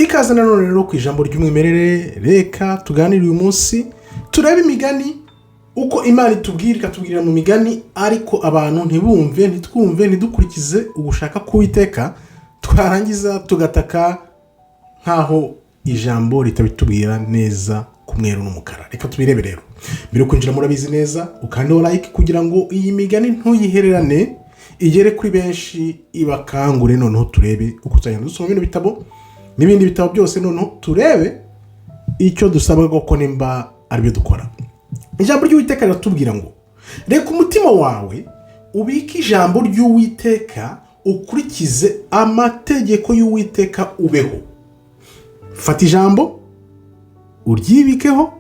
Ikaze nanone rero ku ijambo ry'umwimerere. Reka tuganire uyu munsi, turebe imigani, uko Imana itubwira, ikatubwirira mu migani, ariko abantu ntibumve, ntitwumve, ntidukurikize ugushaka k'Uwiteka, twarangiza tugataka nk'aho ijambo ritabitubwira neza ku mweru n'umukara. Reka tubirebe rero. Mbere yo kwinjira, murabizi neza, ukandeho like kugira ngo iyi migani ntuyihererane, igere kuri benshi, ibakangure. Noneho turebe uko tuzagenda dusoma bino bitabo n'ibindi bitabo byose, noneho turebe icyo dusabwa koko nimba aribyo dukora. Ijambo ry'Uwiteka riratubwira ngo: "Reka umutima wawe ubike ijambo ry'Uwiteka, ukurikize amategeko y'Uwiteka ubeho." Fata ijambo uryibikeho,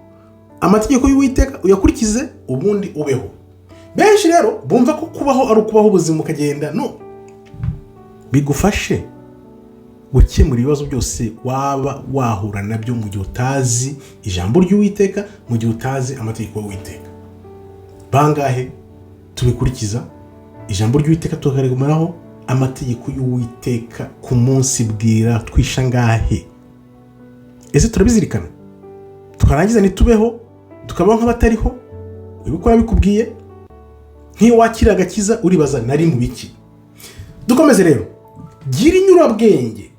amategeko y'Uwiteka uyakurikize, ubundi ubeho. Benshi rero bumva ko kubaho ari ukubaho ubuzima ukagenda. No bigufashe gukemura ibibazo byose waba wahura nabyo mu gihe utazi ijambo ry'Uwiteka, mu gihe utazi amategeko y'Uwiteka. Bangahe tubikurikiza ijambo ry'Uwiteka, tukarigumanaho, amategeko y'Uwiteka ku munsi bwira twisha ngahe? Ese turabizirikana? Twarangiza ntitubeho, tukabaho nk'abatariho. Ibikora bikubwiye nk'iyo wakira agakiza, uribaza: "Nari mu biki?" Dukomeze rero. "Gira inyurabwenge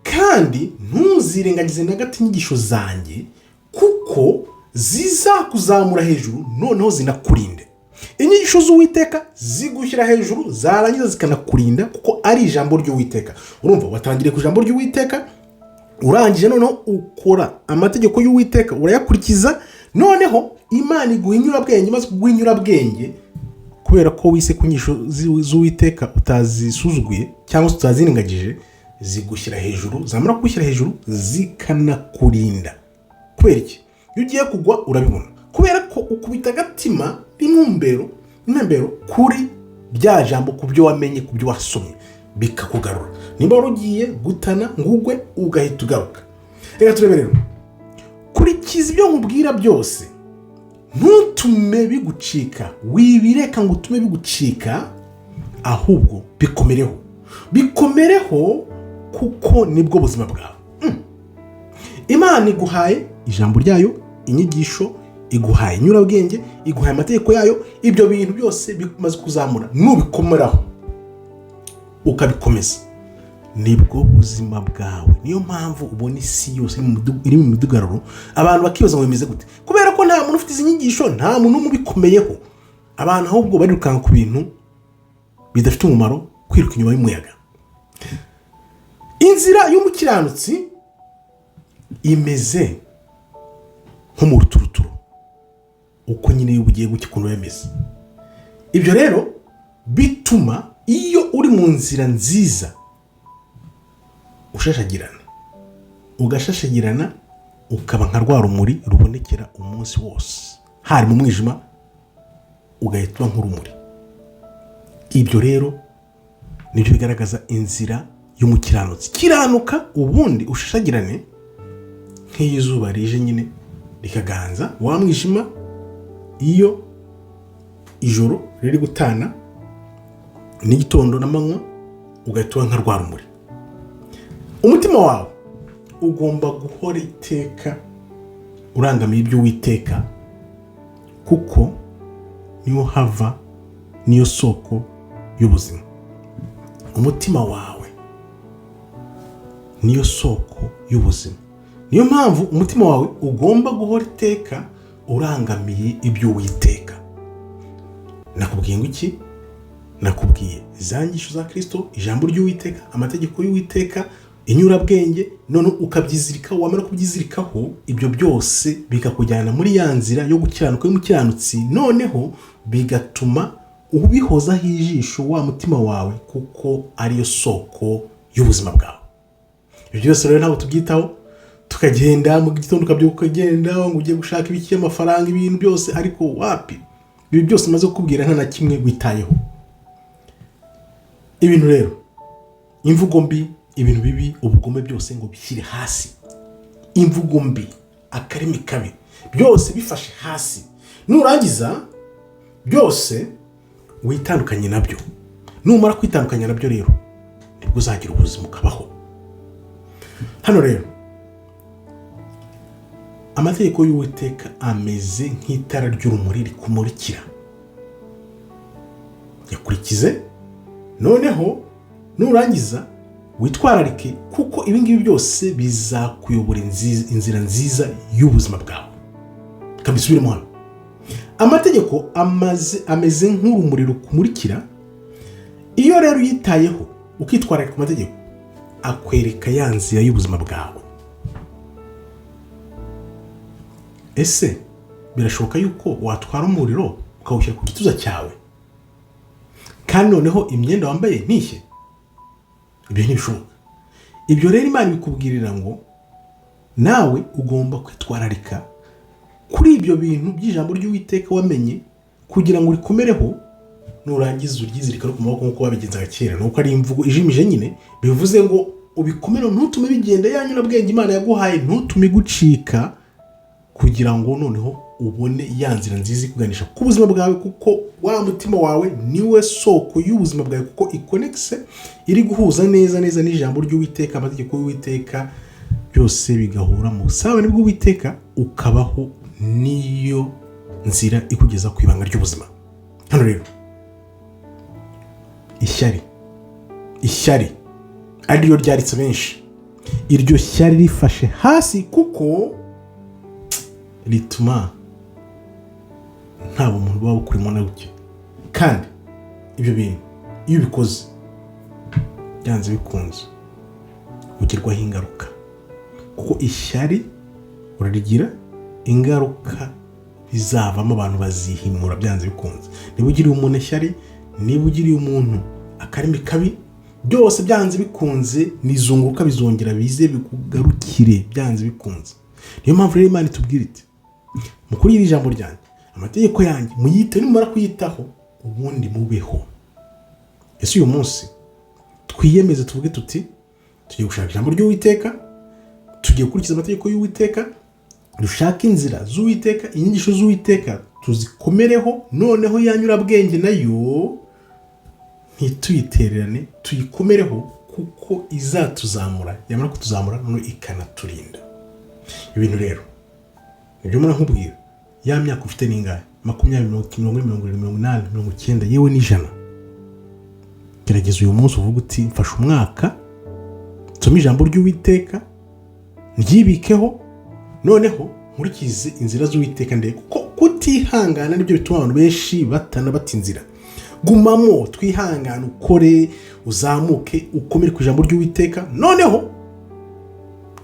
kandi ntuzirengagize na gato inyigisho zanjye, kuko zizakuzamura hejuru, noneho zinakurinde." Inyigisho z'Uwiteka zigushyira hejuru, zarangiza zikanakurinda, kuko ari ijambo ry'Uwiteka. Urumva, watangiriye ku ijambo ry'Uwiteka, urangije noneho ukora amategeko y'Uwiteka, urayakurikiza, noneho Imana iguha inyurabwenge. Imaze kuguha inyurabwenge, kubera ko wise ku nyigisho z'Uwiteka, utazisuzuguye cyangwa se utazirengagije, zigushyira hejuru, zamara kugushyira hejuru zikanakurinda. Kubera iki? Iyo ugiye kugwa urabibona, kubera ko ukubita agatima n'intumbero kuri rya jambo, ku byo wamenye, ku byo wasomye, bikakugarura. Nimba wari ugiye gutana ngo ugwe, ugahita ugaruka. Reka turebe rero. "Kurikiza ibyo nkubwira byose, ntutume bigucika." Wibireka ngo utume bigucika, ahubwo bikomereho, bikomereho, kuko nibwo buzima bwawe. Imana iguhaye ijambo ryayo, inyigisho, iguhaye inyurabwenge, iguhaye amategeko yayo. Ibyo bintu byose bimaze kuzamura, nubikomeraho ukabikomeza, nibwo buzima bwawe. Niyo mpamvu ubona isi yose iri mu midugararo, abantu bakibaza ngo bimeze gute? Kubera ko nta muntu ufite izi nyigisho, nta muntu umwe ubikomeyeho. Abantu ahubwo barirukanka ku bintu bidafite umumaro, kwiruka inyuma y'umuyaga. "Inzira y'umukiranutsi imeze nko mu ruturuturu." Uko nyine iyo ugiye gucya, ukuntu biba bimeze. Ibyo rero bituma iyo uri mu nzira nziza ushashagirana, ugashashagirana, ukaba nka rwa rumuri rubonekera umunsi wose. Hari mu mwijima, ugahita uba nk'urumuri. Ibyo rero nibyo bigaragaza inzira y'umukiranutsi. Kiranuka, ubundi ushashagirane nk'iyo izuba rije nyine rikaganza wa mwijima, iyo ijoro riri gutana n'igitondo n'amanywa, ugahita uba nka rwa rumuri. Umutima wawe ugomba guhora iteka urangamiye ibyo Uwiteka, kuko niho hava, niyo soko y'ubuzima. Umutima wawe niyo soko y'ubuzima. Niyo mpamvu umutima wawe ugomba guhora iteka urangamiye ibyo Uwiteka. Nakubwiye ngo iki? Nakubwiye za nyigisho za Kirisito, ijambo ry'Uwiteka, amategeko y'Uwiteka, inyurabwenge, none ukabyizirikaho. Wamara kubyizirikaho, ibyo byose bikakujyana muri ya nzira yo gukiranuka y'umukiranutsi, noneho bigatuma ubihozaho ijisho wa mutima wawe, kuko ariyo soko y'ubuzima bwawe. Ibyo byose rero ntabwo tubyitaho. Tukagenda mu gitondo, ukabyuka ukagenda ngo ugiye gushaka ibiki, amafaranga, ibintu byose, ariko wapi. Ibi byose maze kukubwira, nta na kimwe witayeho. Ibintu rero, imvugo mbi, ibintu bibi, ubugome, byose ngo bishyire hasi. Imvugo mbi, akarimi kabi, byose bifashe hasi. Nurangiza byose witandukanye nabyo. Numara kwitandukanya nabyo rero, nibwo uzagira ubuzima, ukabaho. Hano rero Amategeko y'Uwiteka ameze nk'itara ry'urumuri rikumurikira. Yakurikize, noneho nurangiza witwararike, kuko ibi ngibi byose bizakuyobora inzira nziza y'ubuzima bwawe. Reka mbisubiremo hano. Amategeko ameze nk'urumuri rukumurikira. Iyo rero uyitayeho, ukitwararika ku mategeko, akwereka ya nzira y'ubuzima bwawe. Ese birashoboka yuko watwara umuriro ukawushyira ku gituza cyawe, kandi noneho imyenda wambaye ntishye? Ibyo ntibishoboka. Ibyo rero Imana ibikubwirira ngo nawe ugomba kwitwararika kuri ibyo bintu by'ijambo ry'Uwiteka wamenye, kugira ngo urikomereho, nurangiza uryizirika no ku maboko nk'uko babigenzaga kera. Nuko ari imvugo ijimije nyine, bivuze ngo ubikomereho, ntutume bigenda. Ya nyurabwenge Imana yaguhaye ntutume igucika, kugira ngo noneho ubone ya nzira nziza ikuganisha ku buzima bwawe, kuko wa mutima wawe niwe soko y'ubuzima bwawe, kuko ikonekise iri guhuza neza neza n'ijambo ry'Uwiteka, amategeko y'Uwiteka, byose bigahura mu busabane bw'Uwiteka, ukabaho n'iyo nzira ikugeza ku ibanga ry'ubuzima. Hano rero ishyari, ishyari ariryo ryaritse benshi, iryo shyari rifashe hasi, kuko rituma nta bumuntu buba bukurimo na buke. Kandi ibyo bintu iyo ubikoze, byanze bikunze ugerwaho ingaruka, kuko ishyari urarigira, ingaruka bizavamo abantu bazihimura byanze bikunze. Niba ugiriye umuntu ishyari, niba ugiriye umuntu akarimi kabi, byose byanze bikunze nizunguruka, bizongera bize bikugarukire byanze bikunze. Niyo mpamvu rero Imana itubwira iti: "Mukuri iri jambo ryanjye, amategeko yanjye muyite, nimumara kuyitaho ubundi mubeho." Ese uyu munsi twiyemeze tuvuge tuti: "Tugiye gushaka ijambo ry'Uwiteka, tugiye gukurikiza amategeko y'Uwiteka, dushake inzira z'Uwiteka, inyigisho z'Uwiteka tuzikomereho, noneho ya nyurabwenge nayo ntituyitererane, tuyikomereho, kuko izatuzamura, yamara kutuzamura noneho ikanaturinda." Ibintu rero nibyo mbona nkubwira. Ya myaka ufite ni ingahe? 20, 40, 70, 80, 90, yewe n'100. Gerageza uyu munsi uvuge uti: "Mfashe umwaka nsome ijambo ry'Uwiteka, ryibikeho, noneho nkurikize inzira z'Uwiteka ndebe." Kuko kutihangana nibyo bituma abantu benshi batana bata inzira. Gumamo, twihangane, ukore, uzamuke, ukomere ku ijambo ry'Uwiteka. Noneho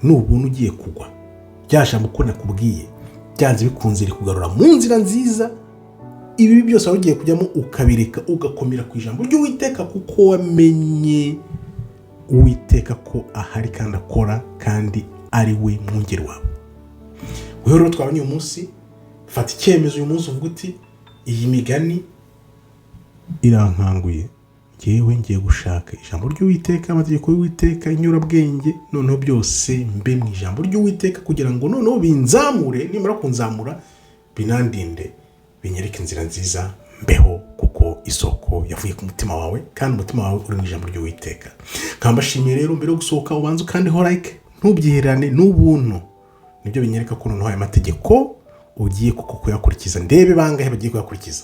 nubona ugiye kugwa, rya jambo uko nakubwiye byanze bikunze rikugarura mu nzira nziza. Ibibi byose waba ugiye kujyamo ukabireka, ugakomera ku ijambo ry'Uwiteka, kuko wamenye Uwiteka ko ahari kandi akora, kandi ari we mwungeri wawe. Wowe rero twabonye uyu munsi, fata icyemezo uyu munsi uvuga uti: "Iyi migani irankanguye, ngewe ngiye gushaka ijambo ry'Uwiteka, amategeko y'Uwiteka, inyurabwenge, noneho byose mbe mu ijambo ry'Uwiteka, kugira ngo noneho binzamure, nimara kunzamura binandinde, binyereke inzira nziza mbeho," kuko isoko yavuye ku mutima wawe, kandi umutima wawe uri mu ijambo ry'Uwiteka. Nkambashimiye rero. Mbere yo gusohoka ubanza ukandeho like, ntubyiherane n'ubuntu. Nibyo binyereka ko noneho aya mategeko ugiye kuko kuyakurikiza. Ndebe bangahe bagiye kuyakurikiza.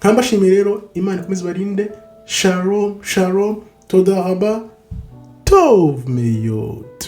Nkambashimiye rero, Imana ikomeze ibarinde. Shalom, shalom, toda raba, tov meyod.